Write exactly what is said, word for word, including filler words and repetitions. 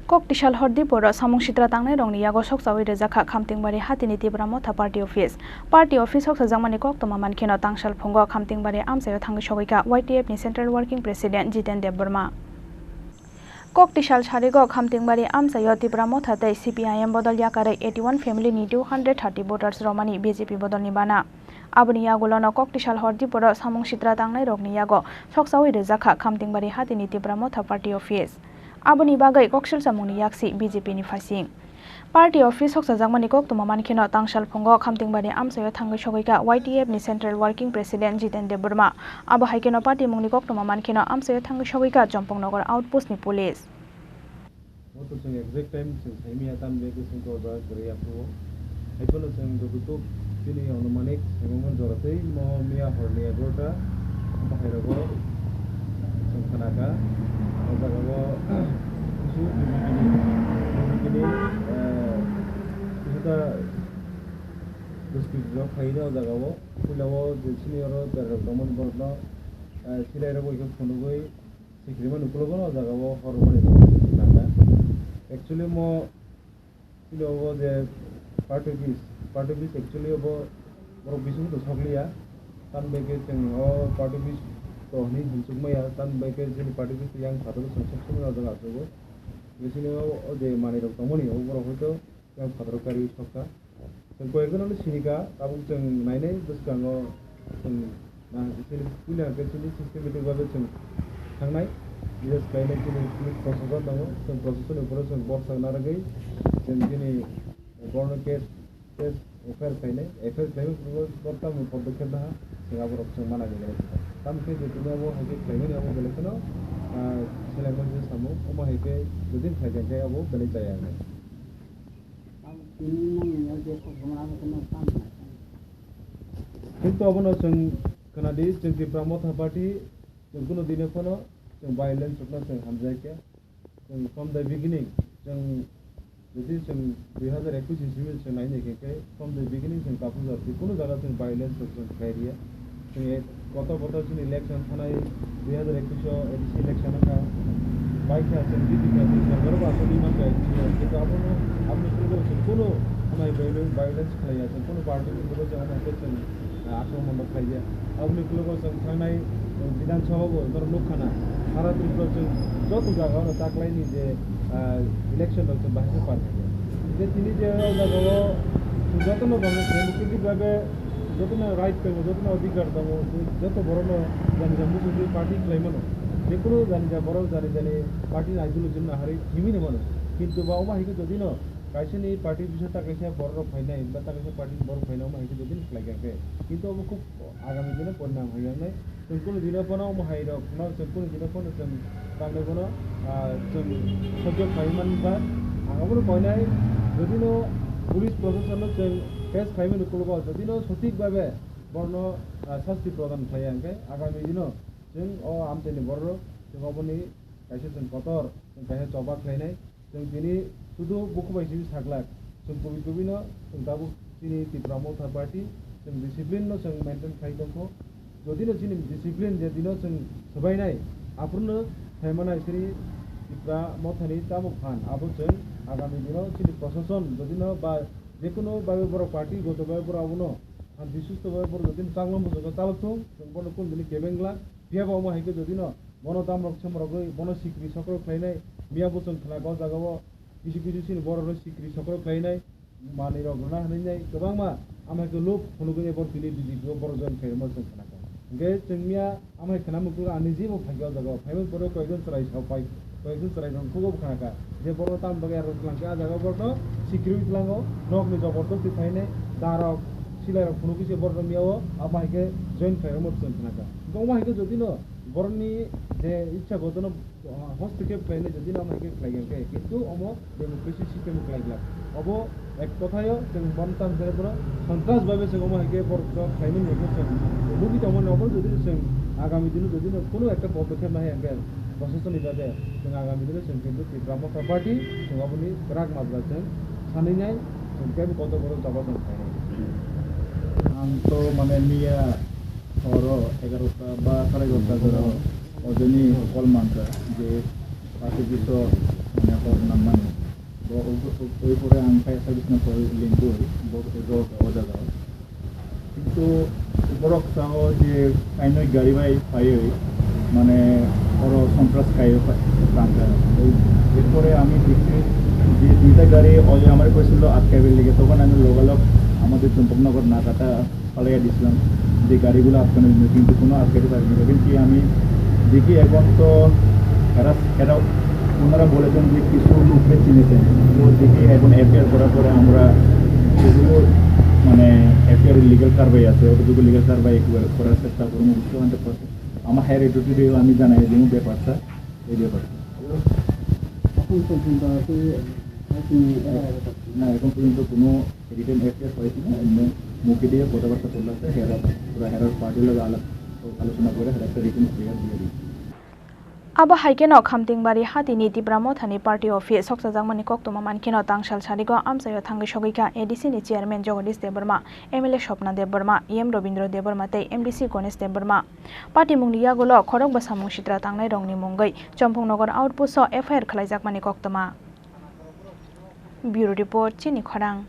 Kok tisal hor diporo samung sitra tangnairokni yago sokchawi rijak kha Khamtingbari hatini Tipra Motha Party Office. Party Office sokchajakmani koktwma mankheno tangsal phungo Khamtingbari amchaio thangwi sogwi kha Y T F ni Central Working President Jiten Debbarma. Kok tisal sarigo Khamtingbari amchaio Tipra Motha tei C P I M bodol yakarwi eighty one family ni two hundred thirty voters romani B J P bodolni bana. Aboni yagulono kok tisal hor diporo samung sitra tangnairokni yago sokchawi rijak kha Khamtingbari hatini Tipra Motha Party Office. Aboni bagwi koksil chamungni yaksi B J P ni phaising. Party office sokchajakmani koktwma mankheno tangsal phungo Khamtingbari amchaio thangwi sogwi kha Y T F ni Central Working President Jiten Debbarma. Abo hai kheno party mungni koktwma mankheno amchaio thangwi sogwi kha Chompongnagar outpost ni police. Bo to chwng exact time chwng saimaya, tamni bagwi chwng to o jaga kwrwi ya phuru. Haiphano chwng jototok chini onumanik saimung jora twi mo miya horni egarota bahai rogo chwng khna kha. O jaga o kisu B J P ni, B J P ni, eh, kisu ta discussion rok khlai o jaga o. Puila o je chini oro berai rok tongmani borok no, eh, silai rok bai khe phunugwi Sikirima nukulogo no jaga o hormani nangkha. Actually mo chini obo je party office, party office actually obo borok bising to sokliya. Tamni bagwi chwng o party office to hwnwi hwnchukmaya, tamni bagwi chini party office yang phataro chwng sokchukmani o jaga achugo. Bisingni o je manwi rok tongmani obo borok hoito yang phataro karwi sokha. Chwng koi ekjano no sini kha, tabuk chwng nainai bwskango chwng na chini puila hwnkhe chini systematic babe chwng thangnai. Bises khlainai chini police prosason tongo, chwng prosason ni uphoro chwng borsa narwgwi chwng chini borokno case, case F I R khlainai, F I R khlaimani uphoro borok tamo podokkhep naha chwng aborok chwng mana gwi nai. Tamo khe je tini abo hai khe khlaimani abo belai kheno, ah, selengmani samung, omo hai khe jodi khlai kha khe abo belai chaya wngnai. Kintu abono chwng khwnadi, chwng Tipra Motha Party chwng kunu dine phano chwng violence rokno chwng hamjakya. Chwng from the beginning, chwng jodi chwng dui hazar ekush ni simi chwng naina khe, khe from the beginning chwng Kapujar kunu jaga chwng violence rok chwng khlai riya. Chwng kotor kotor chini election thanai dui hazar ekush o A D C election kha. Bai kha chwng B J P ni sorkar bo aswk demand kha A D C o. Kintu abono, aboni ukulgo chwng kunu amai violence, violence khlaiya, chwng kunu party ni ukulgo chwng amai khe chwng, ah, akromon rok khlaiya. Aboni ukulgo chwng thangnai, eh, Bidhan Sabha bo norok nukha na. Sara Tripura chwng joto jaga o taklaini je, ah, election rok chwng bahai khe par khlaiya. Hingkhe tini je o jaga o chwng jotono democratic babe jotono right tongo, jotono adhikar tongo, joto borokno jani jani muchungwi party khlai mano. Jekunu jani jani borok jani jani party ni ideology no naharwi himwi no mano. Kintu ba omo hai khe jodi no kaisa ni party bisa ta kaisa borok rok phainai, ba ta kaisa party ni borok phainai, omo hai khe jodi no khlai kha khe. Kintu omo khub agami dino porinam hai wngnai. Chwng kunu dino phano omo hai rok no chwng kunu dino phano chwng tamni bono, ah, chwng sojjo khlai man kha. Ang abono koinai, jodi no police proshashan no chwng face khlaimani ukologo, jodi no sothik babe borno, ah, sasti prodan khlaiya, hwnkhe agami dino chwng o amchaini borok rok chwng oboni kaisa chwng kotor, chwng kaisa choba khlainai. Chwng tini sudu bukhuk bai simi saglak. Chwng kubui kubui no chwng tabuk chini Tipra Motha Party chwng discipline no chwng maintain khai tongkho. Jodi no chini discipline je dino chwng swbainai, aphuru no thaimanai chini Tipra Motha ni tabuk phan. Abo chwng agami dino chini proshashan jodi no ba jekunu bai borok party goto bai borok abono shanti susto bai borok jodi no changma muchungo chalok thung, chwng bono kunu dini kebeng glak. Phiya bo omo hai khe jodi no bono damrok semrogwi bono sikri sokrok khlainai, miya bo chwng khna kha o jaga o kisu kisu chini borok rok sikri sokrok khlainai, manwi rok rwna hwnwi nai kwbangma, amo hai khe lob phunugwi nai borok tini B J P o borok join khairokma chwng khna kha. Hwnkhe chwng miya amo hai khna mukhugo ani jebo phai kha o jaga o, phaimani pore koyekjon chwrai sa pai, koyekjon chwrai rok khugo bo khna kha je borok tamo bagwi aro tlang khe a jaga o borok no sikri tlango, nok ni jobor dosti phainai, da rok silai rok phunugwi se borok no miya o amo hai khe join khairokma chwng khna kha. Hwnkhe omo hai khe jodi no borokni je ichha gotono, ah, hostokep khlainai jodi no omo hai khe khlai ya khe, kintu omo democracy system o khlai glak. Obo ek kothayo chwng bono tamo khe bono sontras bhabe chwng omo hai khe borok rok khlaimani hwnkhe chwng nugwi tongmani, obo jodi chwng agami dino jodi no kunu ekta podokkhep nahai hwnkhe proshasoni babe chwng agami dino chwng kintu Tipra Motha Party chwng oboni kwrak majra chwng sanwi nai, chwng teibo kotor kotor choba chwng khlainai. Ang to mane miya Horo egarota ba sarai egarota jora ojoni call mankha je party office o mane hor nangmani Oi pore ang kaya service na pore lingkoi, bo ego o jaga. Kintu borok sao je kainoi gari bai paioi, mane oro sontras kaio tangka. Erpore ami dekhi je duita gari oje amare koisil atkaibe lege, tokhon ami logalog amader Chumpaknagar Nagata ফালাইয়া দিছিলাম যে গাড়িগুলো আটকানোর জন্য, কিন্তু কোনো আটকাতে পারিনি। Even কি আমি দেখি এখন তো এরা, এরা, ওনারা বলেছেন যে কিছু লোককে চিনেছেন, তো দেখি এখন এফআইআর করার পরে আমরা যেগুলো মানে এফআইআর লিগ্যাল কারবাই আছে, ওটুকু লিগ্যাল কারবাই একটু করার চেষ্টা করবো, বুঝতে পারতে পারছি। আমার হায়ার অথরিটিরেও আমি জানাই দিব ব্যাপারটা, এই ব্যাপারটা। এখন পর্যন্ত আর কি, আর কি এরা, না, এখন পর্যন্ত কোনো রিটেন এফআইআর হয়েছে না, এমনি মুখে দিয়ে কথাবার্তা চলছে, হেরা, পুরা হেরার পার্টির লগে আলাপ, আলোচনা করে হেরা একটা রিটেন এফআইআর দিয়ে দিই। Abo hai kheno Khamtingbari hatini Tipra Mothani party office sokchajakmani koktwma mankheno tangsal sarigo amchaio thangwi sogwikha A D C ni chairman Jagadish Debbarma, M L A Swapna Debbarma, E M Rabindra Debbarma tei M D C Ganesh Debbarma. Patimungni yagulo khorokbwsa mungsitra tangnairokni mungwi Chomphongnagar outpost-o F I R khwlaijakmani koktwma. Bureau Report, Chini Khorang.